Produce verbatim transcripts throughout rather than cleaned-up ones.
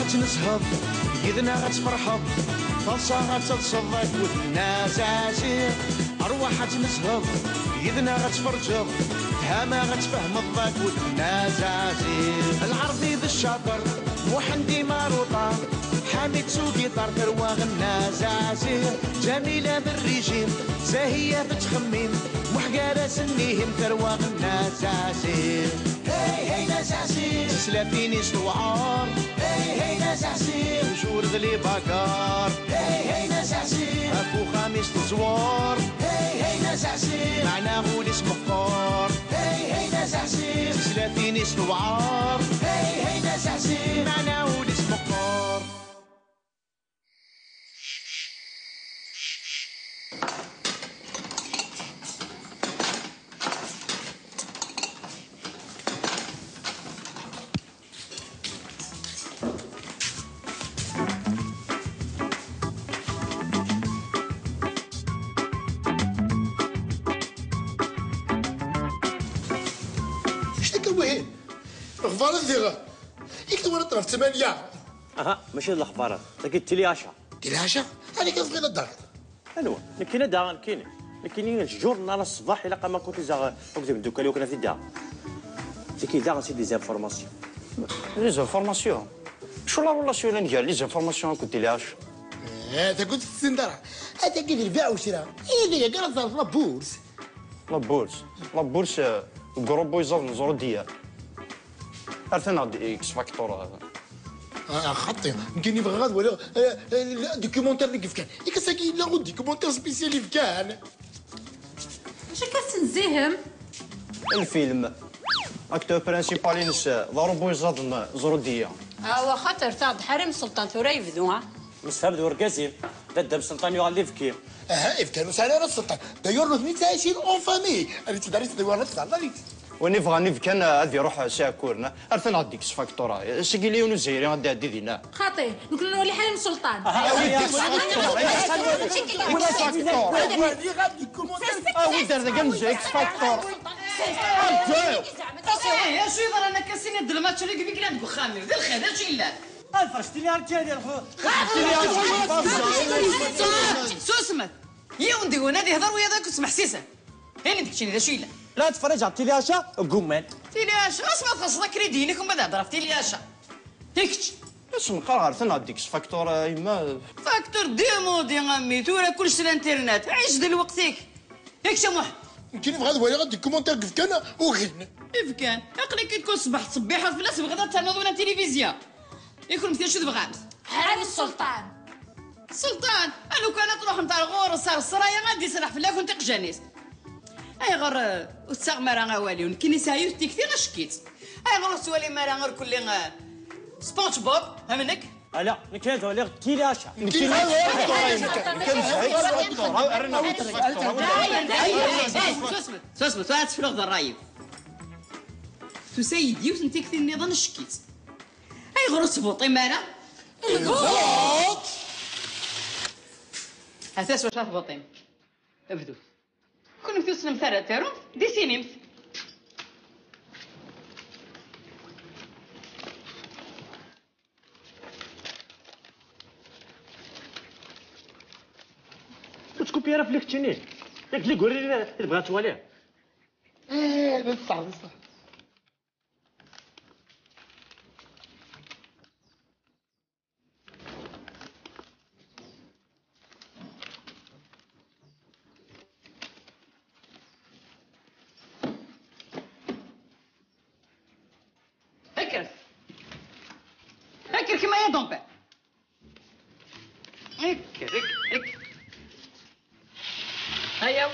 Ad tnezheḍ, yid-neɣ ad tferḥeḍ, taḍsa ad telseḍ akked Nna Zazi. Arwaḥ ad tnezheḍ, yid-neɣ ad tferǧeḍ, fhama ad tfehmeḍ akked Nna Zazi. Lɛerbi d ccaṭer, Muḥend Imaruṭa, Ḥamid s ugiṭar, tarwa Nna Zazi. Ǧamila d rrijim, Zahiya tettxemmim, Muḥ gar-asen ihim, tarwa Nna Zazi. Hey, hey, Nna Zazi. Tislatin-is tewɛer. Hey, hey, Nna Zazi. Toujours d les bagarres. Hey, hey, Nna Zazi. Ɣef uxxam-is teẓwer. Hey, hey, Nna Zazi. Meɛna ul-is meqqer. Hey, hey, Nna Zazi. Tislatin-is tewɛer. Hey, hey, Nna Zazi. Meɛna ul-is meqqer. Acu akka wihin? Lexbar ad diɣ. Yak twalaḍ ɣef ttmanya. Aha, mačči d lexbar. Tagi d tili ɛecṛa. Tili ɛecṛa? Amek i tebɣiḍ ad d-taɣeḍ? Anwa? Nekkini daɣen, nekkini. Nekkini jurnal ṣṣbeḥ ilaq ama kent izaɣ akked imeddukal-iw kan ad t-id-aɣ. Tiki daɣen si des informations. Les informations? Acu la relation yellan gar les informations akked tili ɛecṛa? Eh, tagut tettindara. Atagi d lbiɛ u cra. Ihi d akka ara teẓreḍ la bourse. La bourse. La bourse, euh, deg urubu iẓaden n Ẓrudiya. Ar tanaɣ-d X Factor. Ah, xaṭi, nekkini bɣiɣ ad waliɣ, eh, eh, documentaire deg yefkan. Ikasagi yella documentaire spécial yefkan. Acu akka tettnezzihem? Lfilm. Acteur principal-ines, eh, d arubu iẓaden, eh, Ẓrudiya. Awa, xaṭer taɣ-d Ḥarim Selṭan tura yebdu, ha? Msefham d urgaz-im, d addam Selṭan yuɣal d ibki. Aha, ibki ur sɛin ara sselṭan. D'ailleurs, nutni ttɛicin en famille. Ad yettdaris d iwan ad txalal. Win ibɣan ibkan ad iruḥ s iɛekkuren, ar tanaɣ-d X Factor. Seg yili yiwen uzayri ad d-iɛeddi dinna. Xaṭi, nekkni nwali Ḥarim Selṭan. Win X Factor. Ah, win d ar dagi amzun X Factor. Acu yeḍran akka sin d lmatch-agi i yellan deg uxxam-iw? D lxir, d acu yellan? Ad ferc tili ar tili ar xu. Susmet! Yiwen deg-wen ad ihder wiyaḍ akk smeḥsisen. Ini-d keččini d acu yellan? La ttferriǧeɣ tili ɛecṛa, gguman. Tili ɛecṛa, asma txellṣeḍ akridi-inek, uma d hder ɣef tili ɛecṛa. I kečč? Asmi qqareɣ ɣer tanaɣ-d X Factor, a yemma. Factor démodé a mmi, tura kullec s l'internet. Ɛic d lweqt-ik. I kečč a Muḥ? Nekkini bɣiɣ ad waliɣ documentaire deg yefkan ugin. Ifkan? Aql-ik-id kul ṣṣbeḥ ttṣebbiḥeḍ fell-as, tebɣiḍ ad ternuḍ wala tilivizya. I kennemti acu tebɣamt? Ḥarim Selṭan. Selṭan, a lukan ad truḥemt ar ɣur-s, ar ṣṣraya, ad d-iserreḥ fell-akent iqjan-is. Ayɣer, eh, ur tettaɣem ara awal-iw? Nekkini sɛiɣ yiwet tikti, acek-itt. Ayɣer ur tettwalim ara irkelli, eh, SpongeBob, am nekk? Ala, nekk ad waliɣ tili ɛecṛa. Nekkini ad waliɣ tili ɛecṛa. Nekkini ad waliɣ tili ɛecṛa. Susmet, susmet, tura ad tefruɣ d ṛṛay-iw. Tusa-yi-d yiwet n tikti nniḍen, acek-itt. Ayɣer ur tebuṭim ara? Nbuṭ! Ata s wacu ara tebuṭim. Bdut. Kennemti ur tessnemt ara ad tarumt, dessinimt. Ur ttkupi ara fell-ak keččini. Yak d liguri i tebɣa ad twali. Eh, d ṣṣeḥ, d ṣṣeḥ. Kkret. Kkret kemm a ton père. Kker, kker, kker. Ayaw.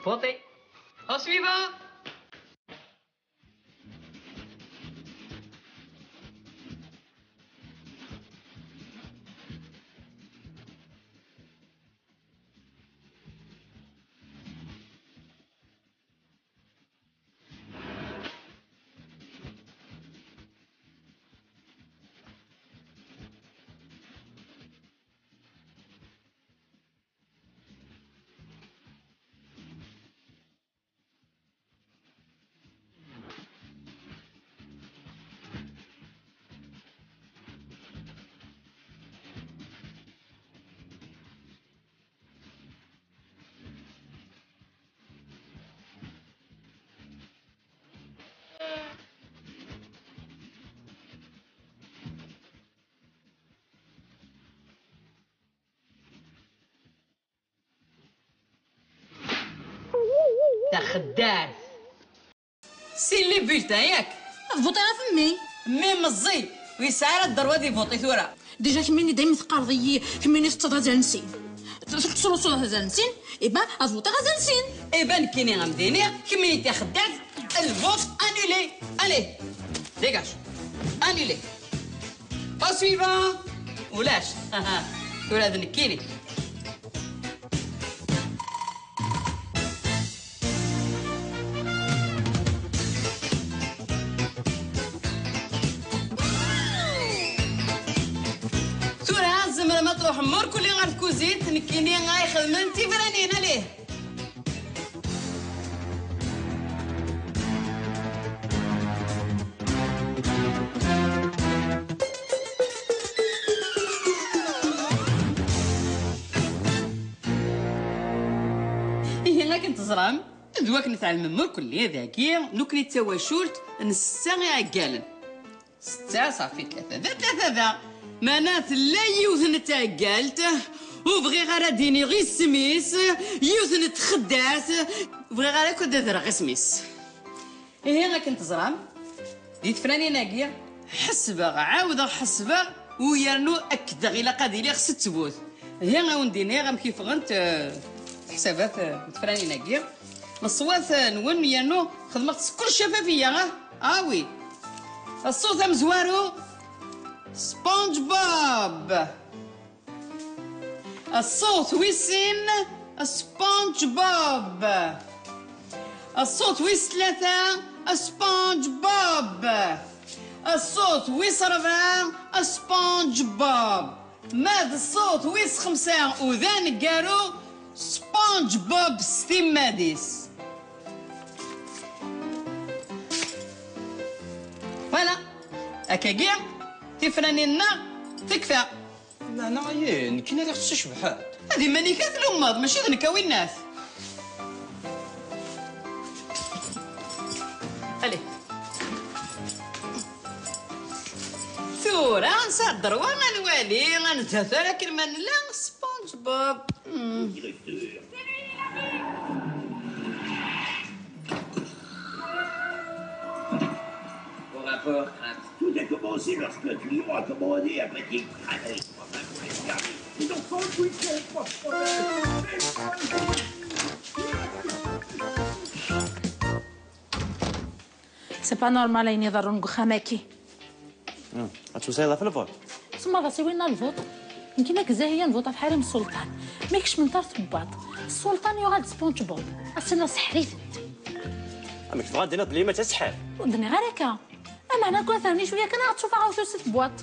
Voté. Au suivant. Xeddat. C'est les bulletins, yak? Ad vuṭiɣ ɣef mmi. Mmi meẓẓi, ur yesɛi ara ddṛwa ad ivuṭi tura. Déjà kemmini dayem teqqareḍ-iyi, kemmini teṭṭseḍ azal n sin. Tettlusuḍ azal n sin, eh ben, ad vuṭiɣ azal n sin. Eh ben, nekkini am dini, kemmini taxeddat, le vote annulé. Allez, dégage. Annulé. Au suivant. Ulac. Tura d nekkini. Tura tzemrem ad truḥem murkelli ɣer tkuzint, nekkini ay xedmen tibranin, allez. Ihi, akken teẓram, d wakken tɛelmem murkelli, dagi, nekkni d tawacult n setta iɛeggalen. Setta, ṣafi, tlata da, tlata da. Meɛna tella yiwet n taggalt, ur bɣiɣ ara ad iniɣ isem-is, yiwet n txeddat, ur bɣiɣ ara akk ad adreɣ isem-is. Ihi, akken teẓram, di tefranin-agi, ḥesbeɣ, ɛawdeɣ ḥesbeɣ, u yernu akkdeɣ ilaq ad iliɣ s ttbut. Ihi, a wen-d-iniɣ amek i ffɣent, eh, teḥsabat, eh, n tefranin-agi. Leṣwat-nwen yernu xedmeɣ-tt s kul cafafiyya, ah, ah oui. Ṣṣut amezwaru, SpongeBob. Ṣṣut wis sin, SpongeBob. Ṣṣut wis tlata, SpongeBob. Ṣṣut wis rebɛa, SpongeBob. Ma d ṣṣut wis xemsa u d aneggaru, SpongeBob s timmad-is. Voilà. Akkagi, tifranin-nneɣ tekfa. Meɛna, ayen, nekkini ad aɣ-tt-icebḥen. Ad iman-ik ad tlummeḍ, mačči d nekk a winnat. Allez. Tura, nesɛa ddrew, ad nwali, ad nezhu tura akken ma nella, SpongeBob. Hmm. Au rapport, Krabs. Tout a commencé lorsque Tuyau a commandé un petit crabe. Enfin, pour les services. Et donc, quand le week-end, pas de problème. C'est pas normal ayen iḍerrun deg uxxam-agi. Hmm. Ad twesɛiḍ ɣef lvuṭ? Semmaḍ-as i winna lvuṭ. Nekkini akked Zahiya nvuṭ ɣef Ḥarim Ssulṭan. Ma kecment ar tebwaṭ, Ssulṭan yuɣal d SpongeBob. Ass-nni seḥḥer-itent. Amek tebɣa ad d-tiniḍ belli ma d aseḥḥer? Ur d-nniɣ ara akka. Ameɛna kan terni cwiya kan ad tṣufaɣ awtul si tebwaṭ.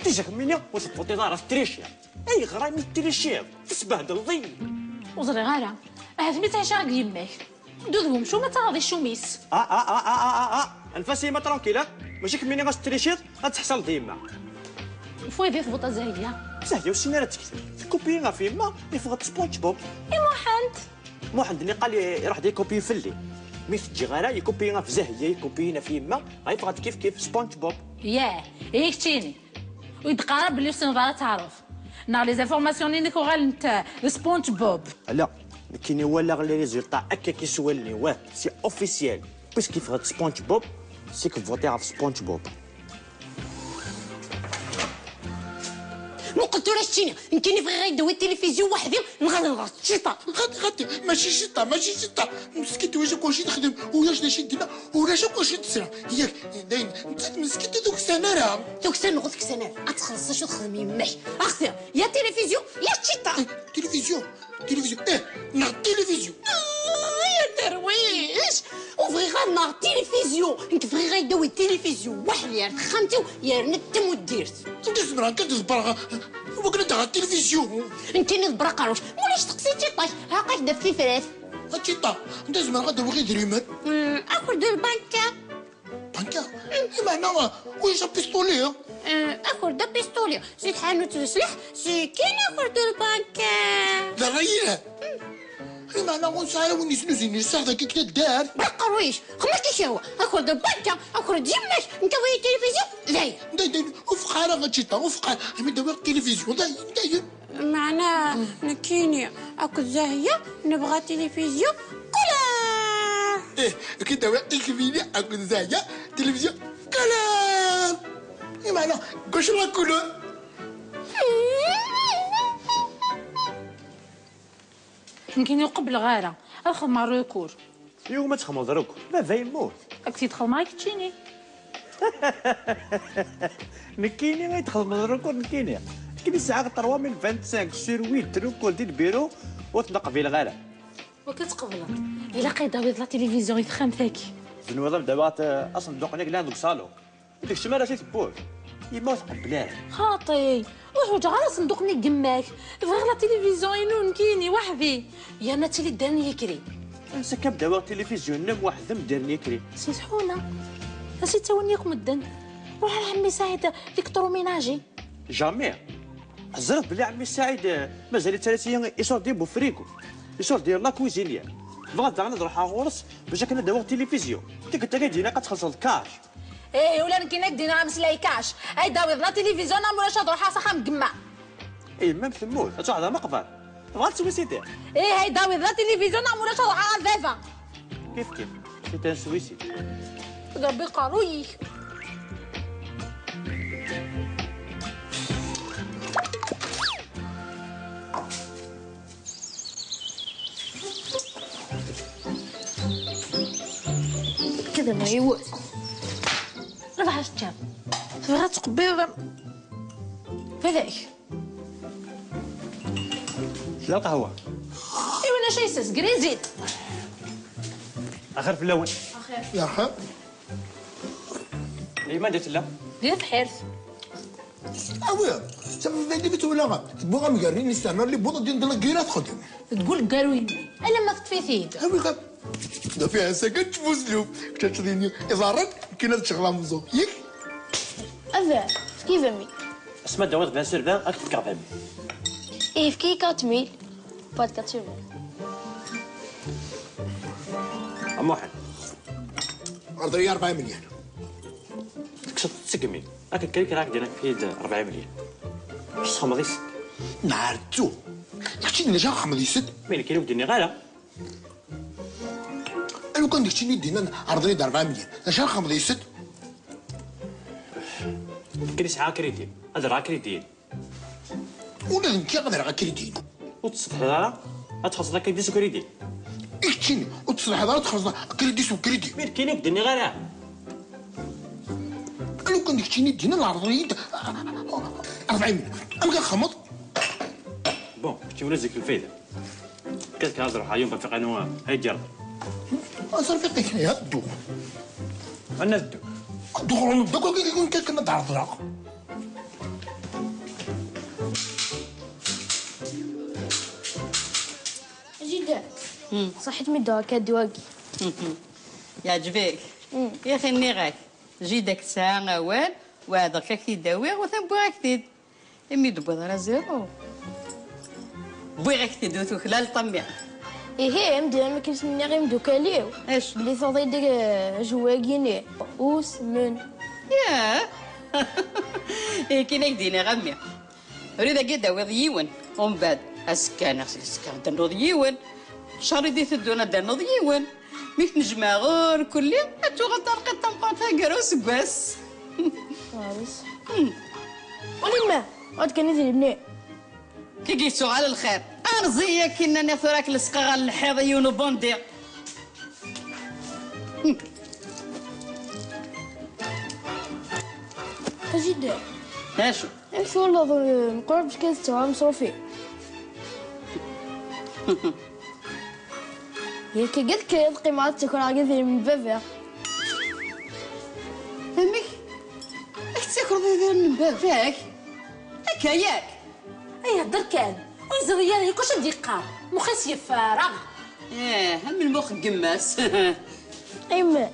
Déjà kemmini ur tettvuṭiḍ ara, tettriciḍ. Ayɣer a yemma tettriciḍ? Tesbehdleḍ-iyi. Ur ẓriɣ ara. Ahat mi ttɛiceɣ akked yemma-k. Ddu d wemcum ad taɣeḍ icum-is. Ah, ah, ah, ah, ah, ah, ah. Anef-as i yemma tranquille, ah. Mačči kemmini ad tettriciḍ, ad teḥṣaleḍ d yemma. F waydi tvuṭ a Zahiya. Zahiya ur tessin ara ad tekteb. Tkupi ɣef yemma, yeffeɣ-d SpongeBob. I Muḥend? Muḥend niqal iruḥ d ikupi fell-i. Mi t-ǧǧiɣ ara, ikupi ɣef Zahiya, ikupi ɣef yemma, ɣa yeffeɣ-d kif kif SpongeBob. Yah, i keččini. Ur yi-d-qqar ara belli ur tessineḍ ara ad taruḍ. Neɣ les informations-nni-inek uɣalent, euh, d SpongeBob. Ala, nekkini walaɣ les résultats akka ki s wallen-iw, wah, c'est officiel. Puisque yeffeɣ-d SpongeBob, c'est que votiɣ ɣef SpongeBob. Muqel tura keččini, nekkini bɣiɣ ad yi-d-tawiḍ tilifizyu weḥd-i, neɣ ad nɣeɣ ccita. Xati, xati, mačči ccita, mačči ccita. Meskint ulac akk wacu i texdem, ulac d acu i d-tenna, ulac akk wacu i d-tesra. Yak, dayen, nettat meskint ur tuksan ara. Tuksan neɣ ur tuksan ara, ad txelleṣ acu texdem yemma-k. Axti, ya tilifizyu, ya ccita. Eh, tilifizyu, tilifizyu, eh, neɣ tilifizyu. Ah, ya derwic! Ur bɣiɣ ara neɣ tilifizyu. Nekk bɣiɣ ad yi-d-tawiḍ tilifizyu weḥd-i ar texxamt-iw, yerna d tamuddirt. Anda zemreɣ akka ad ḍebbreɣ wakken ad d-aɣeɣ tilifizyu? Nekkini ḍebber aqerruc. Ma ulac, steqsi Čiṭa-k, ɛaq-ak-d ɣef tifrat. A Čiṭa, anda zemreɣ ad d-awiɣ idrimen? Hmm, aker de lbanka. Banka? Imeɛna, ulac apistuli? Hmm, aker d apistuli. Si tḥanut n leslaḥ, si kan aker de lbanka. D ṛṛay yelhan. Imeɛna ur nesɛi ara win yesnuzin lsaɣ dagi deg taddart. Aqerruy-ik, xemmeṛ-ik-ik ihwa. Aker d lbanka, aker d yemma-k, nekk awi tilifizyu, dayen. Dayen, dayen, ur fqeɛ ara a Čiṭa, ur fqeɛ. Imi d-awiɣ tilifizyu, dayen, dayen. Meɛna nekkini akked Zahiya nebɣa tilifizyu kula. Ih, ki d-awiɣ ikbili akked Zaya, tilivizyu, kalaḍ. Imeɛna, gauche la couleur. Nekkini ur qebbleɣ ara. Ad xedmeɣ recours. Yiwen ma txedmeḍ recours, baba yemmut. Ad k-t-id-xedmeɣ i keččini. Nekkini ay txedmeḍ recours, nekkini. Nekkini sɛiɣ trois mille vingt-cinq sur huit recours di lbiru, ur ten-qbileɣ ara. Ur k-tqebleḍ. Ilaq ad d-tawiḍ la télévision i texxamt-agi. Tenwiḍ ad d-awiɣ asenduq-nni yellan deg usalon? Ur d-keččem ara si tewwurt. Yemma ur tqebbel ara. Xaṭi, ur ḥwaǧeɣ ara asenduq-nni n yemma-k. Bɣiɣ la télévision-inu nekkini weḥd-i. Yerna ad tili d dernier cri. Ansa akka ad d-awiɣ tilifizyu-nnem weḥd-m dernier cri? Si tḥuna. Ansi ttawin yakk medden? Ruḥ ar ɛemmi Saɛid, l'électroménager. Jamais. Teẓriḍ belli ɛemmi Saɛid, eh, mazal yettalay-iyi isurdiyen n ufrigu, isurdiyen n la cuisinière. Bɣiɣ daɣen ad ruḥeɣ ɣur-s bac akken ad d-awiɣ tilifizyu. Tikkelt-agi ad d-yini ad txellṣeḍ cash. Ih, ula nekkini ad k-d-iniɣ ameslay cash. Ay d-tawiḍ la télévision neɣ ma ulac ad ruḥeɣ s axxam n yemma. Yemma-m temmut, ad truḥeḍ ar meqber. Tebɣiḍ ad teswisidiḍ? Ih, ay d-tawiḍ la télévision neɣ ma ulac ad ruḥeɣ ɣer baba. Kif kif, c'est un suicide. D Rebbi qerruy-ik. Kda ma yiwet. Ruḥ ad teččeḍ. Tebɣiḍ ad tqebbiḍ. Fadek. Tella lqahwa. Iwen acu yessazger izid. Axir fell-awen. Yerḥa. Yemma anda tella? Di tebḥirt. Awi, tafat dagi mi twala tewwi amgernin-is terna libuḍ ad d-indel agira txeddem. Deg ulgaru-inu, alamma teṭṭef-it-id. Awi ɣer. Da fiha ass-agi ad tfuzlum. Kečč ad tdini iḍarren, kkin ad tceɣl ameẓẓuɣ. Yak? Ava, efk-iyi bami. Asma d-tawiḍ bien sûr da, ad k-fkeɣ bami. Ihi efk-iyi quatre mille. Pas de quatre mille. A Muḥend. Rḍel-iyi rebɛa imelyan. Tekkseḍ-t seg-mi. Akken kan i kra ak-d-yenna efk-iyi-d rebɛa imelyan. Acu txedmeḍ yes-s? Neɛrtu. Kečč d-nniɣ xedmeḍ yes-s. Mi nekkini ur k-d-nniɣ ara. Lukan d keččini i d-yennan rḍel-iyi-d rebɛa imelyan. D acu ara xedmeḍ yes-s? Nekkini sɛiɣ akridi. Ad rreɣ akridi. Ula d nekki ad rreɣ akridi-inu. Ur tessetḥiḍ ara ad txellṣeḍ akridi s ukridi? I keččini, ur tessetḥiḍ ara ad txellṣeḍ akridi s ukridi? Mi nekkini ur k-d-nniɣ ara. Lukan d keččini i d-yennan rḍel-iyi-d rebɛa imelyan. Amek ara txedmeḍ? Bon, kečči ula zik lfayda. Qu'est-ce que هضروا حيوم بفيق أنا هاي جرب. أصرفي قيس يا دو. أنا الدو. دخلوا من الدكو كي يكون كيك نضع الضرق. Jida, صحيت من الدواء كدواكي. يعجبك؟ يا أخي نيغاك. Jida كتسعى أوان، وهذا كاك يداوي وثنبوها كتيد. Imi d-tewwiḍ ara zéro. Wwiɣ-ak-t-id ur tuklal ṭammi. Ihi, am d-yenna akken s-nniɣ i imdukal-iw. Acu? Belli tuḍi-d, eh, ajewwag-ini. Usmen. Yah! Ihi kan ak-d-iniɣ a mmi. Ur idagi d-tawiḍ yiwen. Umbeɛd, azekka neɣ s azekka ad d-ternuḍ yiwen. Ccer i d-iteddun ad d-ternuḍ yiwen. Mi k-nejmeɛ ɣur kulli, ad tuɣal talqiṭ tameqqrant gar useggas. Ɣer-s. Hmm. Wali ma, ad kan idrimen-nni. Kiki yettuɣal lxir. Arẓi akkin nniɣ tura k-lesqeɣ ɣer lḥiḍ i yiwen ubundi. Hmm. Ajida. Acu? Amek twalaḍ, eh, meqqreɣ bcekal tettwaɣ ameṣruf-iw? Yak agad kan ad qqimeɣ ad ttakreɣ deg idrimen n baba. Amek? Ad tettakreḍ idrimen n baba-k? Akka yak? Ay, hder kan. Ur yeẓri ara yakk acu ad d-yeqqar. Mux-is yeffareɣ. Eh, am lmux n yemma-s. Ayemma,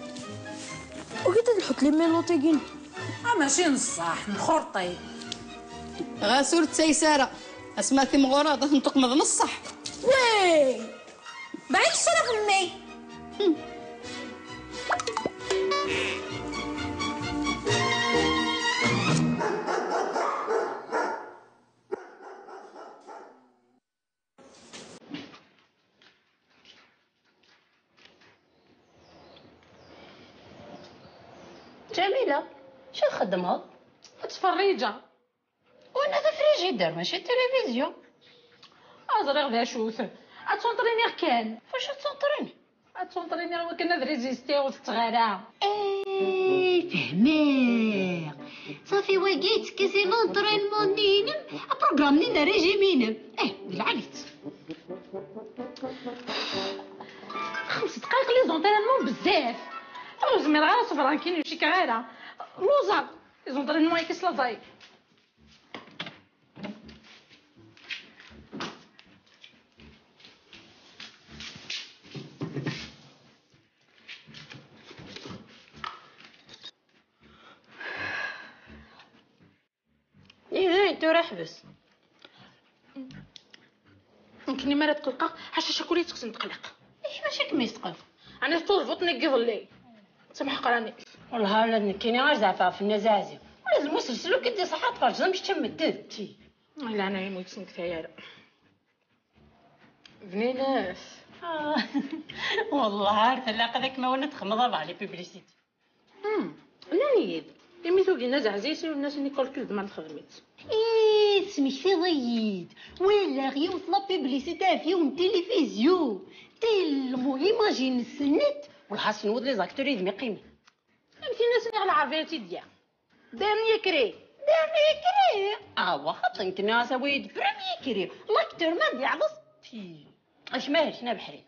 ugit ad nḥudd limiluṭ-agi. Ah, mačči n ṣṣeḥ, n xurṭi. Ɣas ur ttayes ara. Asma timɣureḍ ad ten-tuqmeḍ n ṣṣeḥ. Wey! Bɛid ṣṣraf mmi. Acu txeddmeḍ? Ttferriǧeɣ. Wana d afrijider, mačči d tilivizyu. Ah, ẓriɣ d acu-t. Ad ttunṭriniɣ kan. Ɣef wacu ad ttunṭrini? Ad ttunṭriniɣ wakken ad résistiɣ ur tetteɣ ara. Ay, fehmeɣ. Safi, wagi yettekka si l'entraînement-nni-inem, aprugram-nni n régime-inem. Eh, d lɛali-tt. Xems dqayeq les entraînements bezzaf. Ur zmireɣ ara ṣebreɣ nekkini, ur cikkeɣ ara. Luẓeɣ. Les entraînements-agi slaẓay. Ihi dayen tura ḥbes. Nekkni mi ara tqelqeɣ, ḥaca cakul i tekksen tqelq. Ihi mačči kem yesqelq. Ɛni teṭṭuḍbuḍ-nni n yiḍelli? D tameḥqranit. Wellah ala d nekkini ara zeɛfeɣ ɣef Nna Zaɛzi. Ula d lmuselsul ur k-id-iṣaḥ ad tferǧeḍ am kečč am medden. Ti. Ay leɛnaya-m ur yettnektay ara. Bninet. Ah, wellah ar tlaq ad ak-mawen ad txedmeḍ abeɣ les publicités. Hmm, nnan-iyi-d, imi tugi Nna Zaɛzi, siwlen-as i Nicole Kidman texdem-itt. Ih, tesmektiḍ-iyi-d. Walaɣ yiwet la publicité ɣef yiwen n tilifizyu. Tellement imagine-s net. Wellah ad s-nwiḍ les acteurs yid-m iqqimen. Amek i nniɣ lɛerbiya tidya? Dernier cri. Dernier cri. Awa xaṭi, nekkni as awi-d premier cri. L'acteur ma d-yeɛḍes. Ti. Acmahel kna beḥri.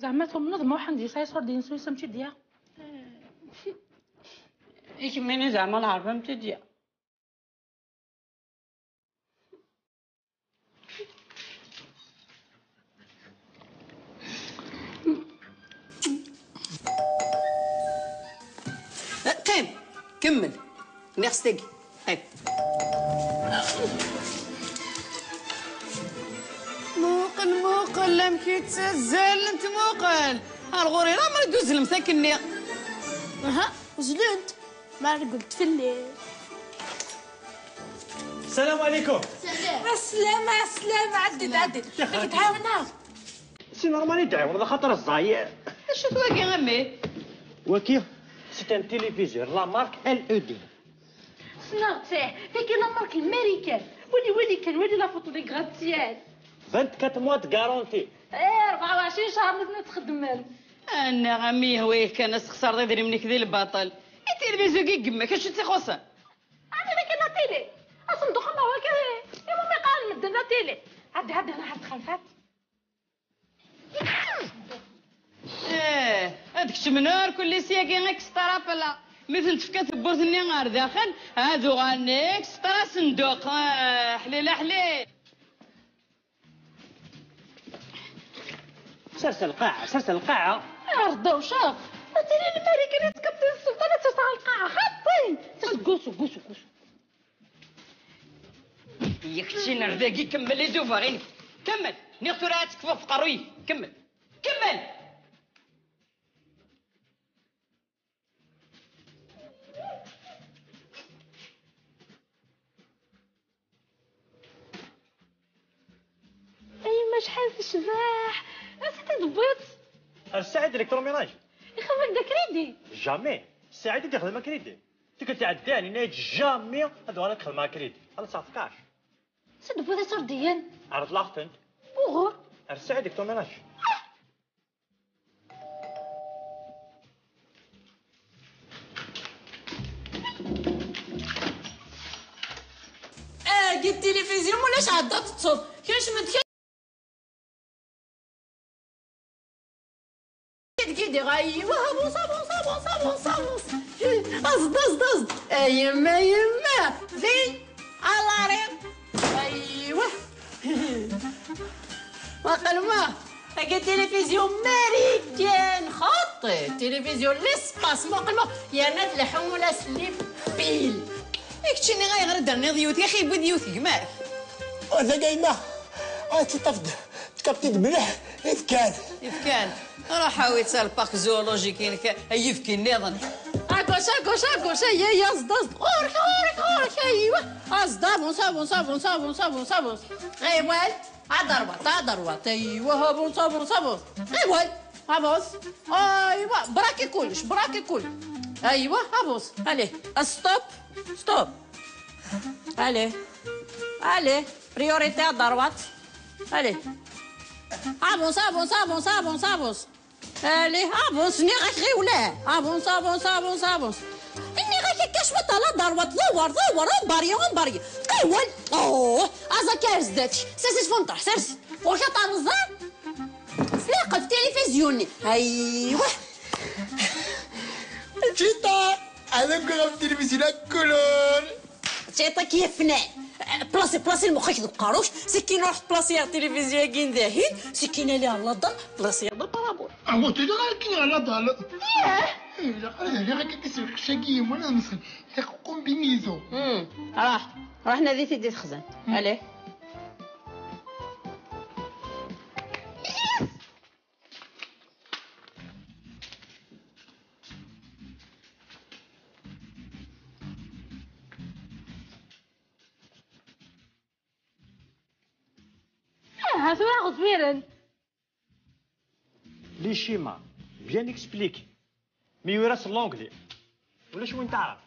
Zeɛma tumneḍ Muḥend yesɛa iṣurdiyen s wis am tidya? I kemmini zeɛma lɛerba am tidya? Qqim! Kemmel! Nniɣ s tagi. Qqim! Muqel, muqel amek i ttazzalent, muqel! Ar ɣur-i, lammer i d-uzzlemt akkenni. Aha, uzzlent. Ma reggelt fell-i. السلام عليكم. Ɛeslama, ɛeslama, ɛeddi-d, ɛeddi-d. Nekk d-ɛawneɣ. C'est normal i d-tɛiwneḍ axaṭer ẓẓay. Acu-t wagi, a mmi? Waki, c'est un téléviseur, la marque L E D. Ssneɣ-tt, eh, tagi la marque américaine. Wali, wali kan, wali la photo des gratte-ciel. Vingt-quatre mois de garantie. Eh, rebɛa u ɛecrin ccher mazal ad txeddmem. Annaɣ a mmi, yehwa-yak kan ad tesxeṣreḍ idrimen-ik di lbaṭel. I tilmizu-agi n yemma-k, acu tt-ixuṣṣen? Ɛni d akken la télé? Asenduq am wakka, iwumi qqaren medden la télé? Ɛeddi, ɛeddi, ruḥ ar texxamt, ɛeddi. Eh, ad kecmen ar kulli syagi extra pla. Mi ten-tefka tewwurt-nni ar daxel, ad uɣalen extra senduq. Eh, ḥlil a ḥlil. Sers lqaɛa, sers lqaɛa. Ar dawca, ma tili lmarikan ad tkebdi lsulṭan ad ters ɣer lqaɛa, xaṭi! Sers, gussu, gussu, gussu. Yak keččini ar dagi, kemmel izubar-inek. Kemmel! Niɣ tura ad tekfuḍ ɣef uqerruy-ik. Kemmel! Kemmel! Ay, ma acḥal tecbeḥ! Ansa t-id-tewwiḍ? Ar Saɛid électroménager. Ixdem-ak-d akridi? Jamais. Saɛid i d-ixdem akridi. Tikkelt iɛeddan, yenna-yi-d jamais ad uɣaleɣ ad xedmeɣ akridi. Ad nesɛeḍ cash. Ansa d-tewwiḍ iṣurdiyen? Ɛreḍleɣ-tent. Wuɣur? Ar Saɛid électroménager. Agi tilifizyu ulac ɛedda teṭṭseḍ. Kecmet, kecmet. Kidi, aywa, avança, avança, avança, avança, avança. Aẓ-d, aẓ-d, aẓ-d. A yemma, a yemma. Di, à l'arrêt. Aywa. Waqil ma. Tagi tilifizyu marikan, xaṭi, tilifizyu n l'espace, muqel ma, yerna tleḥḥu ula s les piles. I keččini ayɣer i d-terniḍ yiwet, yaxi yewwi-d yiwet gma-k? Ur d agayma, ad teṭṭef-d, tkapti-d mliḥ, ifkan. Ifkan. Ruḥ awi-tt ar le parc zoologique-inek, ay ifki nniḍen. À gauche, à gauche, à gauche, ay, ay, aẓ-d, aẓ-d, ɣur-k, ɣur-k, ɣur-k, aywa, aẓ-d, avance, avance, avance. Ɣiwel. Ad ṛwaḍ, ad ṛwaḍ. Aywa, avance, avance, avance. Ɣiwel. Avance. Aywa, braquez kullec, braquez kullec. Aywa, avance. Allez, stop, stop. Allez, allez, priorité à droite. Allez. Avance, avance, avance, avance, avance. Allez, avance, nniɣ-ak ɣiwel. Avance, avance, avance, avance. Nniɣ-ak akka cwiṭ à la droite, ḍewwer, ḍewwer, embarye, embarye. Ɣiwel. Oh, aẓ akka ar zdat-k. Sers-it f umeṭreḥ, sers. Ur k-terẓa? S leɛqel f tilifizyu-nni. Aywa. Ǧita, ad agiɣ ɣef tilifizyu la kulur. Ǧita k-yefnan. Plasi, plasi lmux-ik deg uqerru-k, sikkin ruḥ plasi ar tilifizyu-agi n dahin, sikkin ali ɣer laḍal, plasi ɣer la parabole. Amu tili ɣer akken ɣer laḍal. Ih! Ih, la, ɣer akken tisrixec-agi yiwen ad nsen, la combinaison. Hmm, ruḥ, ruḥ nadi-t-id di texzant. Hmm. Allez. Aha, tura ɣezwiren. Les schémas, bien expliqués. Mi yura s l'anglais. Ulac win teɛref.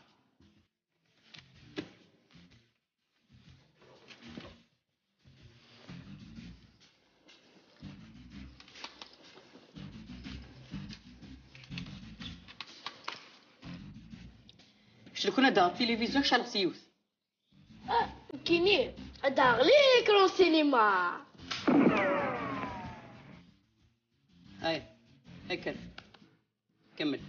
Kečč lukan ad d-taɣeḍ tilivizyu, kečč ad s yiwet. Ah, nekkini, ad d-aɣeɣ l'écran cinéma. Ay, kker. Kemmel.